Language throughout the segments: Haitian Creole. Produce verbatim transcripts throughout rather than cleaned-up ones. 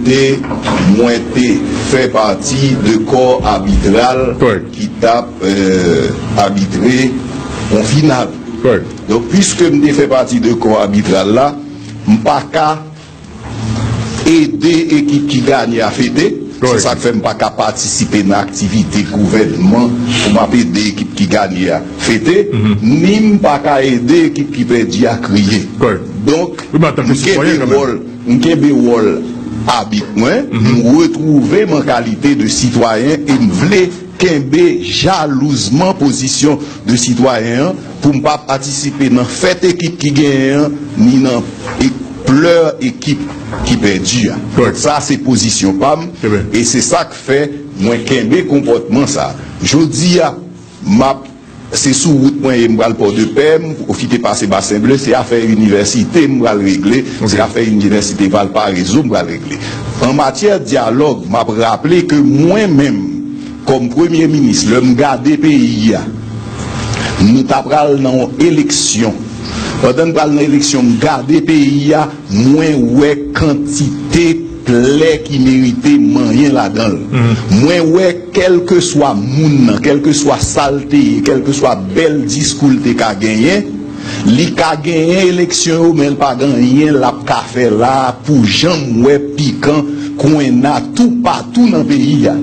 Te, mwen te fè pati de kò abitral ki t ap abitre yon final. Donk, piske m te fè pati de kò abitral la, m pa ka ede ekip ki ganye a fete. Se sa k fè m pa ka patisipe nan aktivite gouvènman pou m ap ede ekip ki ganye a fete, ni m pa ka ede ekip ki pèdi a kriye. Donk, m kenbe wòl, m kenbe wòl abit mwen, m retwouve m an kalite de sitwayen e m vle kenbe jalouzman pozisyon de sitwayen an pou m pa patisipe nan fèt ekip ki genyen an, ni nan e- plè ekip ki pèdi a. Donk, sa se pozisyon pa m, e se sa k fè mwen kenbe konpòtman sa. Jodi a, m ap, se sou wout mwen ye, m pral Pòdepè, m pwofite pase Basen Ble, se afè inivèsite m pral regle, se afè inivèsite Valparaíso m pral regle. An matyè dyalòg, m ap raple ke mwen menm, kòm premye minis, lè m gade peyi a, nou ta pral nan yon eleksyon. Pandan n pral nan eleksyon, m gade peyi a, mwen wè kantite plè ki merite manyen ladan l. Mwen wè kèlkeswa moun nan, kèlkeswa sa l te ye, kèlkeswa bèl diskou l te ka genyen, li ka genyen eleksyon yo, men l pa gen anyen l ap ka fè la pou jan m wè pikan kwenna toupatou nan peyi a.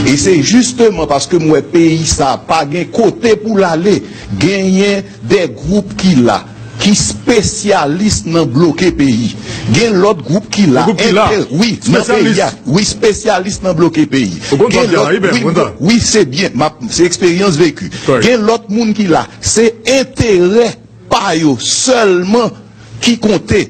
E se jisteman paske m wè peyi sa a pa gen kote pou l ale, genyen de gwoup ki la, ki spesyalis nan bloke peyi. Gen lòt gwoup ki la, wi, nan peyi a, wi, spesyalis nan bloke peyi. Gen lòt, wi, wi, se byen, m ap, se eksperyans veki. Gen lòt moun ki la, se enterè pa yo sèlman ki konte.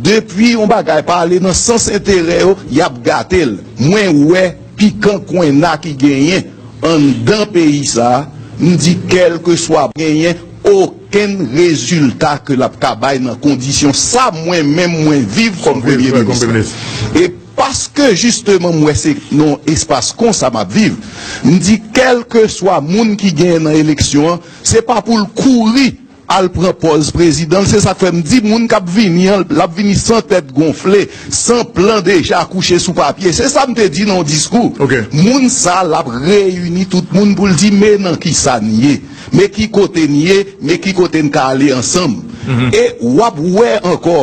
Depi yon bagay pa ale nan sans enterè yo, y ap gate l. Mwen wè pikan kwenna ki genyen anndan peyi sa a, m di kèlkeswa genyen okenn rezilta ke l ap ka bay nan kondisyon sa mwen menm mwen viv kòm premye minis. E paske jisteman m wè se nan espas konsa m ap viv, m di kèlkeswa moun ki genyen nan eleksyon an, se pa pou l kouri al pran pòz prezidan l. Se sa k fè m di moun k ap vini an, l ap vini san tèt gonfle, san plan deja kouche sou papye. Se sa m te di nan yon diskou. Moun sa l ap reyini tout moun pou l di men nan ki sa n ye, men ki kote n ye, men ki kote n ka ale ansanm. E w ap wè ankò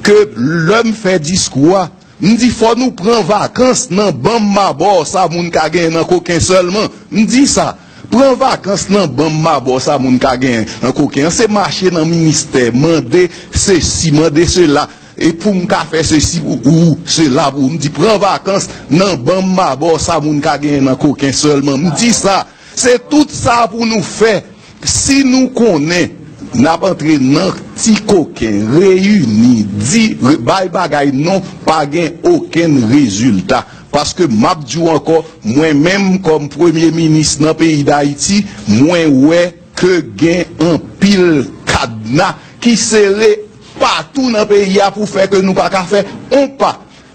ke lè m fè diskou a, m di fò nou pran vakans nan ban m mabò sa moun ka genyen nan koken sèlman. M di sa. Pran vakans nan ban m mabò sa moun ka genyen nan koken an. Se mache nan ministè, mande sesi, mande sela. E pou m ka fè sesi pou ou, sela pou ou. M di pran vakans nan ban m mabò sa moun ka genyen nan koken sèlman. M di sa. Se tout sa pou nou fè. Si nou konnen n ap antre nan ti koken, reyini, di, bay bagay non, pa gen okenn rezilta. Paske m ap di w ankò, mwen menm kòm premye minis nan peyi Dayiti, mwen wè ke gen anpil kadna ki sere patou nan peyi a pou fè ke nou pa ka fè on pa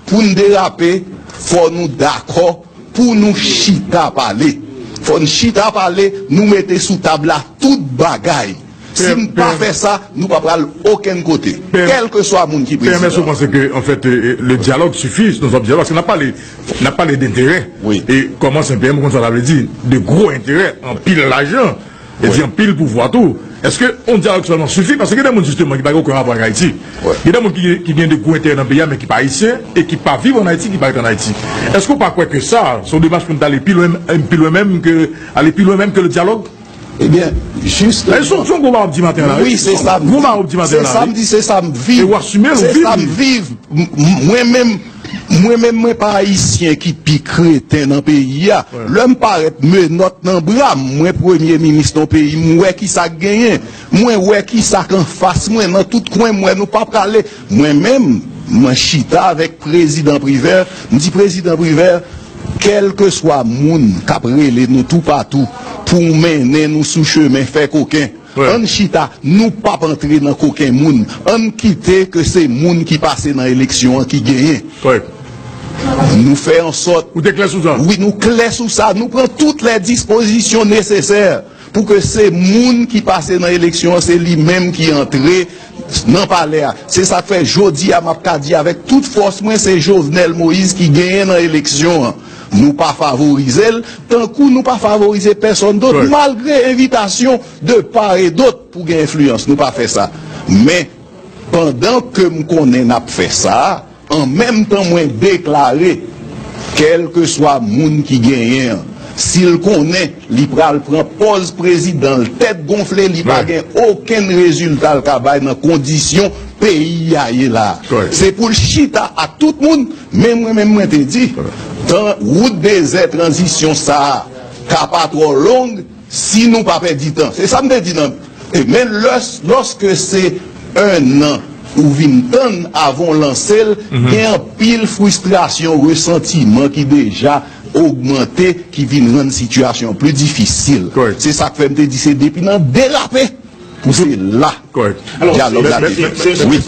pou n derape, fò nou dakò pou nou chita pale. Fò n chita pale, nou mete sou tab la tout bagay. Si n pa fè sa, nou pa pral okenn kote, kèlkeswa moun ki prezidan. P M S, ou panse ke, an fèt, euh, le dialogue suffit, nou ap dyalòg, paske n ap pale, n ap pale denterè. E kòman se P M, ou konn sa sa vle di, de gwo enterè, anpil lajan. E di anpil pouvwa tou. Èske yon dyalòg sèlman sifi? Paske gen de moun, jisteman, ki pa gen okenn rapò ak Ayiti. Gen de moun ki, ki gen de gwo enterè nan peyi a, men ki pa ayisyen, e ki pa viv ann Ayiti, ki pa ret ann Ayiti. Èske w pa kwè ke sa, se yon demach pou n t ale pi lwen, pi lwen menm ke, ale pi lwen menm ke le dyalòg? Ebyen, jis... E se yon, se yon gwo bagay w ap di maten an la, wi. Wi, se sa m di. Gwo bagay w ap di maten an la, wi. Se sa m di, se sa m viv. E w asime l, ou viv li. Se sa m viv. M-, m-, mwen menm, mwen menm, mwen pa ayisyen ki pi kreten nan peyi a. Lè m parèt menòt nan bra m, mwen premye minis nan peyi, m wè ki sa k genyen. Mwen wè ki sa k anfas mwen. Nan tout kwen m wè nou pa prale. Mwen menm, mwen chita avèk prezidan Privè, m di, prezidan Privè, kèlkeswa moun k ap rele nou toupatou pou mennen nou sou chemen fè koken, ann chita, nou p ap antre nan koken moun. Ann kite ke se moun ki pase nan eleksyon an ki genyen. Nou fè an sòt... Ou te klè sou sa? Wi, nou klè sou sa. Nou pran tout lè dispozisyon nesesè pou ke se moun ki pase nan eleksyon an, se li menm ki antre nan palè a. Se sa k fè jodi a m ap ka di avèk tout fòs mwen, se Jovenel Moïse ki genyen nan eleksyon an. Nou pa favorize l, tankou nou pa favorize pèsonn dòt, malgre envitasyon de part et d'autre pou gen enfliyans. Nou pa fè sa. Men, pandan ke m konnen n ap fè sa, an menm tan mwen deklare, kèlkeswa moun ki genyen an, si l konnen li pral pran pòz prezidan, l tèt gonfle, li pa gen okenn rezilta l ka bay nan kondisyon peyi a ye la. Se pou l chita ak tout moun, men mwen menm mwen te di, tan wout dezè tranzisyon sa a ka pa twò long, si nou pa pèdi tan. Se sa m te di nan. E men lè, lòske se en an ou vin tann avan w lanse l, gen anpil fristrasyon, resantiman ki deja ogmante, ki vin rann sitiyasyon pli difisil. Se sa k fè m te di se depi nan derape pou se la dyalòg la te fèt. Wi.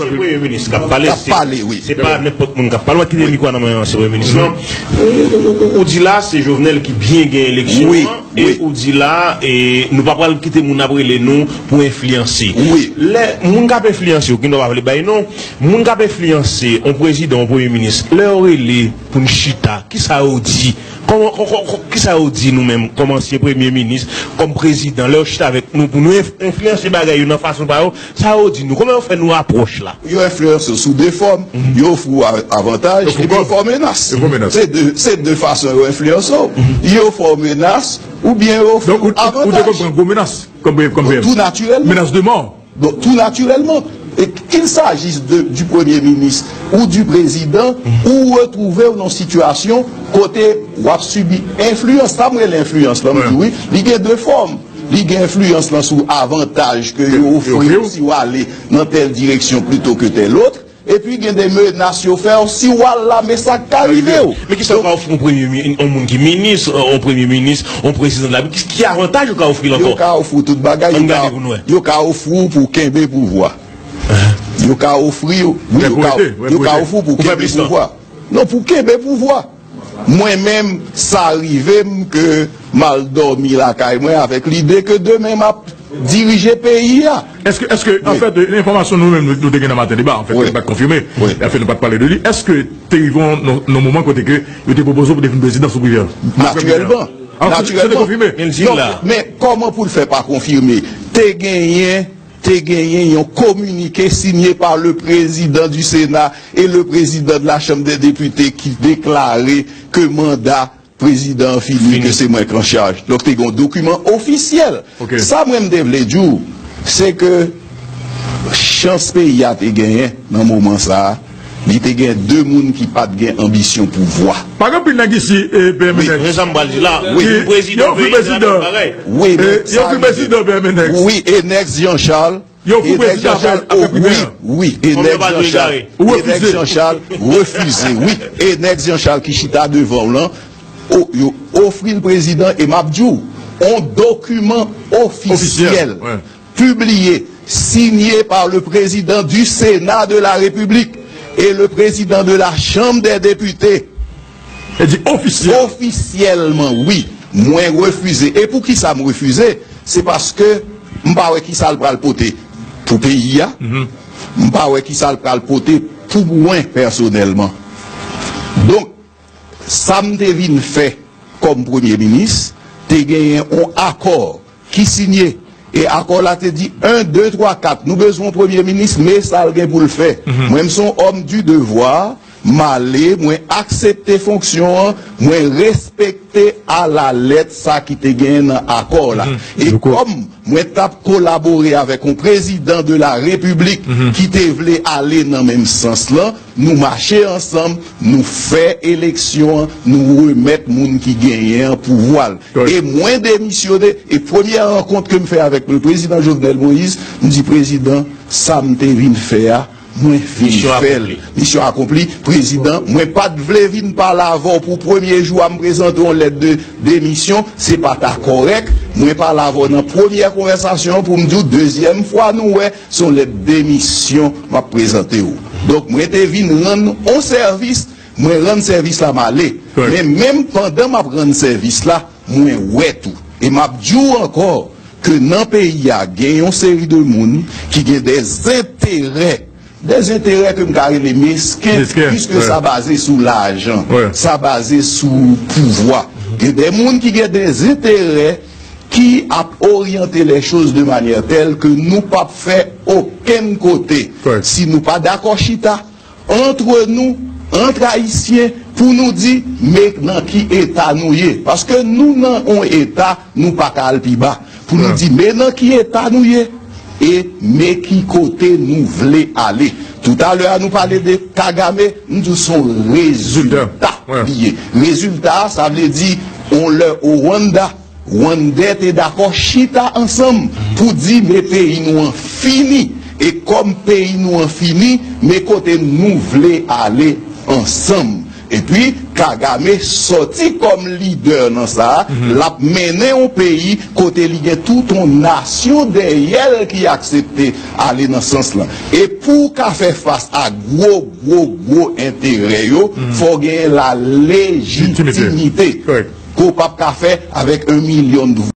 K ap pale, wi. Se pa nenpòt moun k ap pale. W ap kite mikwo a nan men ansyen premye minis lan. Ou, ou, ou, ou di la, se Jovenel ki byen gen eleksyon an, e ou di la, e nou pa pral kite moun ap rele nou pou enfliyanse. Lè moun k ap enfliyanse yo, ki nou pa vle bay non, moun k ap enfliyanse yon prezidan, yon premye minis, lè yo rele pou n chita, kisa yo di? Kòman, kò-, kò-, kò-, kisa yo di nou menm, kòm ansyen premye minis, kòm prezidan, lè yo chita avèk nou pou nou enf-, enfliyanse bagay yo nan fason pa yo, sa yo di nou? Kòman yo fè nou apwòch la? Yo enfliyanse w sou de fòm. Yo ofri w a-, avantaj, epi yo fè w menas. Se de, se de fason yo enfliyanse w. Yo fè w menas, oubyen yo ofri w avantaj. Donk, ou, ou, ou te konn pran gwo menas kòm, kòm, tou natirèlman. Menas de mò. Donk, tou natirèlman, e qu'il s'agisse de, du premye minis ou du prezidan, ou retwouve w nan sitiyasyon kote w ap sibi enfliyans. Sa m rele enfliyans lan, m di wi, li gen de fòm. Li gen enfliyans lan sou avantaj ke yo ofri w si w ale nan tèl direksyon plito ke tèl lòt. Epi gen de menas yo fè w, si w al la, men sa k ka rive w. Men kisa yo ka ofri yon premye mi-, yon moun ki minis, yon premye minis, yon prezidan de la Repiblik, ki, ki avantaj yo ka ofri l ankò? Yo ka ofri w tout bagay. Ann gade pou n wè. Yo ka ofri w pou w kenbe pouvwa. Yo ka ofri w, wi, yo ka, yo ka ofri w pou w kenbe pouvwa. Non, pou w kenbe pouvwa. Mwen menm, sa rive m ke m al dòmi lakay mwen avèk lide ke demen m ap dirije peyi a. Èske, èske, anfèt, enfòmasyon nou menm, nou, nou te gen nan Maten Deba, anfèt, li pa t konfime, anfèt, nou pa t pale de li, èske te rive nan, nan moman kote ke yo te pwopoze w pou te vin prezidan sou privè? Natirèlman. Natirèlman. Sa te konfime? Non, men kòman pou l fè pa konfime? Te genyen te genyen yon kominike signé par le président du Sénat et le président de la Chambre des députés ki deklare ke manda prezidan an fini, ke se mwen k an chaj. Donk, te gen yon dokiman ofisyèl. Sa mwen m te vle di w, se ke chans peyi a te genyen nan moman sa a, li te gen de moun ki pa t gen anbisyon pouvwa. Pa gen anpil nèg isi, e, P M N X. Wi, se sa m pral di la. Wi. Ki, ki ofri prezidan, wi, e, yo ofri prezidan P M N X. Wi, Enex Jean Charles. Yo ofri prezidan apre, apre primè. Wi, wi, Enex Jean Charles. Ou refize. Enex Jean Charles refize, wi. Enex Jean Charles ki chita devan w lan, o-, yo ofri l prezidan, e m ap di w, on dokiman ofisyèl. Ofisyèl, wi. Publié, signé par le président du Sénat de la République et le président de la Chambre des députés. E di ofisyèl. Ofisyèlman, wi. Mwen refize. E pou ki sa m refize? Se paske m pa wè ki sa l pral pote pou peyi a. M pa wè ki sa l pral pote pou mwen pèsonèlman. Donk, sa m te vin fè kòm premye minis, te genyen yon akò ki sinye. E akò la te di, en, de, twa, kat, nou bezwen yon premye minis, men sa l gen pou l fè. Mwen, m se yon homme du devoir, m ale, mwen aksepte fonksyon an, mwen respekte alalèt sa ki te genyen nan akò la. E kòm mwen t ap kolabore avèk yon prezidan de la repiblik ki te vle ale nan menm sans lan, nou mache ansanm, nou fè eleksyon an, nou remèt moun ki genyen an pouvwa l. E mwen demisyone, e premyè rankont ke m fè avèk le prezidan Jovenel Moïse, m di, prezidan, sa m te vin fè a, mwen vin fè l. Misyon akonpli. Prezidan, mwen pa t vle vin pale avè w pou premye jou a, m prezante yon lèt de demisyon, se pa ta kòrèk. Mwen pale avè w nan premyè konvèsasyon an pou m di w, dezyèm fwa nou wè, se yon lèt demisyon m ap prezante w. Donk, mwen te vin rann yon sèvis, mwen rann sèvis la, m ale. Men menm pandan m ap rann sèvis la, mwen wè tou. E m ap di w ankò, ke nan peyi a gen yon seri de moun ki gen de enterè, de enterè ke m ka rele mesken, piske sa baze sou lajan, sa baze sou pouvwa. Gen de moun ki gen de enterè ki ap oryante les choses de manière telle que nou p ap fè okenn kote si nou pa dakò chita antre nou, antre Ayisyen, pou nou di, men nan ki eta nou ye. Paske nou nan yon eta, nou pa ka al pi ba. Pou nou di, men nan ki eta nou ye, e men ki kote nou vle ale. Toutalè a, nou pale de Kagame, m di w se yon rezilta li ye. Rezilta a, sa vle di, yon lè o Rwanda, Rwandè te dakò chita ansanm pou di, men peyi nou an fini. E kòm peyi nou an fini, men kote nou vle ale ansanm. Epi, Kagame sòti kòm lidè nan sa a, l ap mennen yon peyi kote li gen tout yon nasyon dèyè l ki aksepte ale nan sans lan. E pou w ka fè fas a gwo, gwo, gwo enterè yo, fò w genyen la lejitimite ke w p ap ka fè avèk yon milyon de